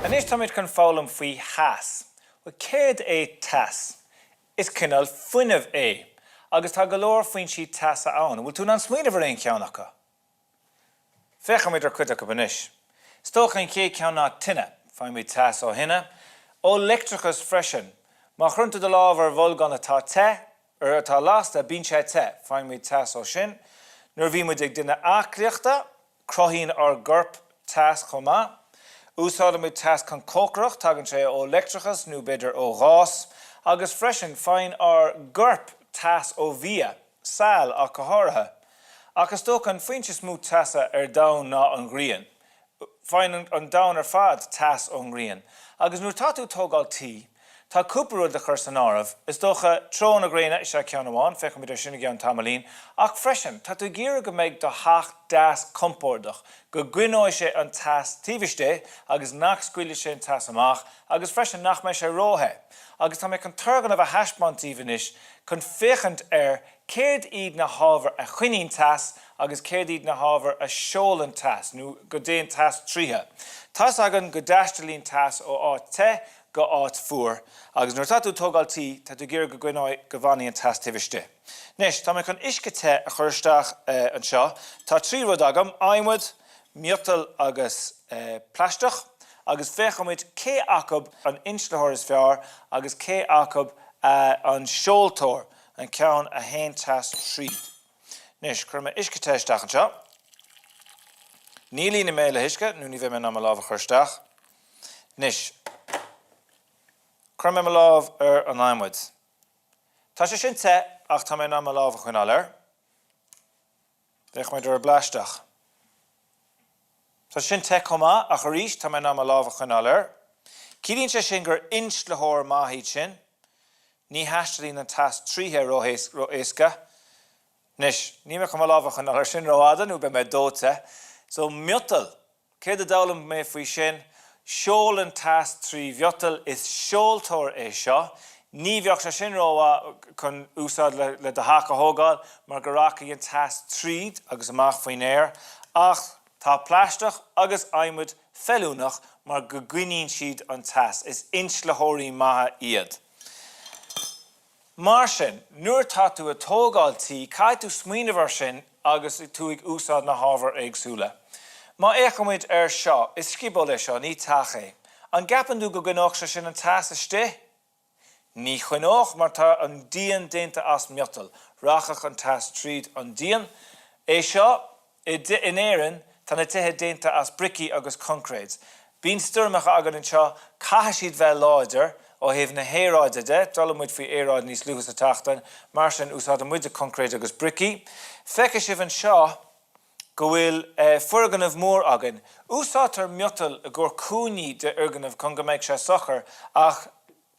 Anois táimid chun foghlaim faoi theas. Bhuel, céard é teas? Is cineál fuinnimh é. Agus tá go leor foinsí teasa ann. An bhfuil tú in ann smaoineamh ar aon cheann acu? Féachfaimid ar chuid acu anois. Is dócha an chéad cheann ná tine. Faighimid teas ó thine. Ó leictreachas freisin. Má chuireann tú do lámh ar bholgán atá te, ar atá lasta, bíonn sé te. Faighimid teas ó sin. Nuair a bhíonn muid ag déanamh aclaíochta, cruthaíonn ár gcorp teas chomh maith. Úsáidimid teas chun cócaireacht, tagann sé ó leictreachas nó b'fhéidir ó ghás. Agus freisin, faigheann ár gcorp teas ó bhia, saill ach go háirithe. Ach is dócha an foinse is mó teasa ar domhan ná an ghrian. Faigheann an domhan ar fad teas ón ngrian. Agus nuair atá tú ag tógáil tí, tá cúpla rud le cur san áireamh. Is dócha, treo na gréine is ea ceann amháin, féachfaimid air sin i gceann tamaillín. Ach freisin, tá tú ag iarraidh go mbeidh do theach deas compordach, go gcoinneoidh sé an teas taobh istigh agus nach scaoilfidh sé an teas amach, agus freisin nach mbeidh sé róthe. Agus tá mé chun turgnamh a thaispeáint daoibh anois chun féachaint ar Céard iad na hábhair a choinníonn teas agus céard iad na hábhair a sheolann teas, nó go dtéann teas tríothu? Tá's againn go dtaistealaíonn teas ó áit te go áit fuar, agus nuair atá tú ag tógáil tí, tá tú ag iarraidh go gcoinneoidh, go bhfanfaidh an teas taobh istigh. Anois, tá mé chun uisce te a chur isteach anseo. Tá 3 rud agam, adhmad, miotal agus plaisteach, agus féachfaimid cé acu an inslitheoir is fearr agus cé acu an seoltóir. An ceann a théann teas tríd. Anois, cuirfidh mé uisce te isteach anseo. Ní líonfaidh mé le huisce, nó ní bheidh mé in ann mo lámh a chur isteach. Anois, cuirfidh mé mo lámh ar an adhmad. Tá sé sin te, ach tá mé in ann mo lámh a choinneáil air. Féachfaimid ar an bplaisteach. Tá sin te chomh maith, ach arís, tá mé in ann mo lámh a choinneáil air. Ciallaíonn sé sin gur inslitheoir maith iad sin. Ní thaistealaíonn an teas tríothu ró-éasca. Anois, níl mé chun mo lámh a choinneáil air sin rófhada nó beidh mé dóite. So, miotal. Céard a d'fhoghlaim mé faoi sin? Seolann teas trí mhiotal, is seoltóir é seo. Ní bheadh sé sin rómhaith chun úsáid le do theach a thógáil mar go rachaidh an teas tríd agus amach faoin aer. Ach tá plaisteach agus adhmad feiliúnach mar go gcoinníonn siad an teas. Is inslitheoirí maithe iad. Mar sin, nuair atá tú ag tógáil tí, caithfidh tú smaoineamh air sin agus tú ag úsáid na hábhair éagsúla. Má fhéachaimid air seo, is scioból é seo, ní teach é. An gceapann tú go gcoinneodh sé sin an teas istigh? Ní choinneodh, mar tá an díon déanta as miotal. Rachadh an teas tríd an díon. É seo, I In Éirinn, tá na tithe déanta as bricí agus coincréid. Bíonn stoirmeacha againn anseo, caithfidh siad bheith láidir ó thaobh na haeráide de, d'fhoghlaim muid faoi aeráid níos luaithe sa tseachtain, mar sin úsáideann muide coincréid agus bricí. Feicfidh sibh anseo go bhfuil foirgneamh mór againn. Úsáidtear miotal i gcomhair cúinní d'fhoirgneamh chun go mbeidh sé socair ach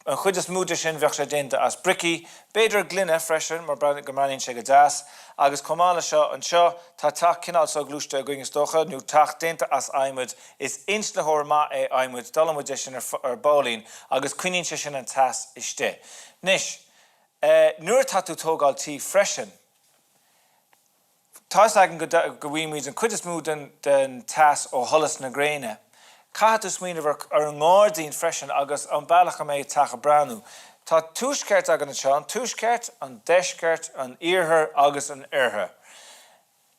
An chuid is mó de sin bheadh sé déanta as bricí, b'fhéidir gloine freisin mar go mbreathnaíonn sé go deas. Agus chomh maith le seo anseo tá teach cineál soghluaiste againn is dócha, nó teach déanta as adhmad. Is inslitheoir maith é adhmad, d'fhoghlaim muid é sin ar baillín, agus coinníonn sé sin an teas istigh. Anois, nuair atá tú ag tógáil tí freisin, Tá 'fhios againn go bhfaighimid an chuid is mó den teas ó sholas na gréine. Caithfidh tú smaoineamh ar an ngairdín freisin agus an bealach a mbeidh teach ag breathnú. Tá tuaisceart againn anseo, an tuaisceart, an deisceart, an iarthar agus an oirthear.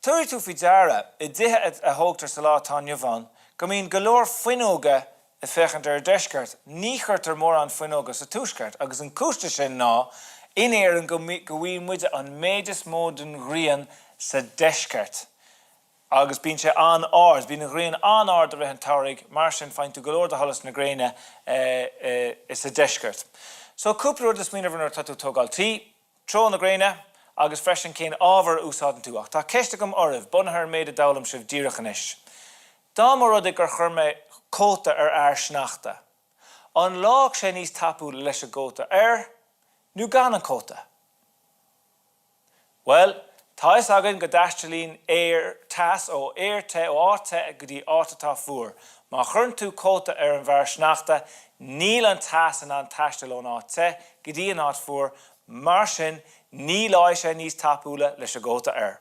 Tabharfaidh tú faoi deara, i dtithe a thógtar sa lá atá inniu ann, go mbíonn go leor fuinneoga ag féachaint ar an deisceart, ní chuirtear mórán fuinneoga sa tuaisceart agus an cúis de sin ná in Éirinn go bhfaigheann muide an méid is mó den ghrian sa deisceart agus bíonn sé an-ard, bíonn an ghrian an-ard i rith an tsamhraidh, mar sin faigheann tú go leor de sholas na gréine sa deisceart. So cúpla rud le smaoineamh air nuair atá tú ag tógáil tí. Treo na gréine, agus freisin cén ábhar a úsáideann tú. Ach tá ceist agam oraibh, bunaithe ar an méid a d'fhoghlaim sibh díreach anois. Dá mba rud é gur chuir mé cóta ar fhear sneachta, an leáfadh sé níos tapúla leis an gcóta air nó gan an cóta? Bhuel, tá fhios againn go dtaistealaíonn aer teas ó aer te, ó áit te go dtí áit atá fuar. Má chuireann tú cóta ar an bhfear sneachta, níl an teas in ann taisteal ón áit te go dtí an áit fuar, mar sin ní leáfaidh sé níos tapúla leis an gcóta air.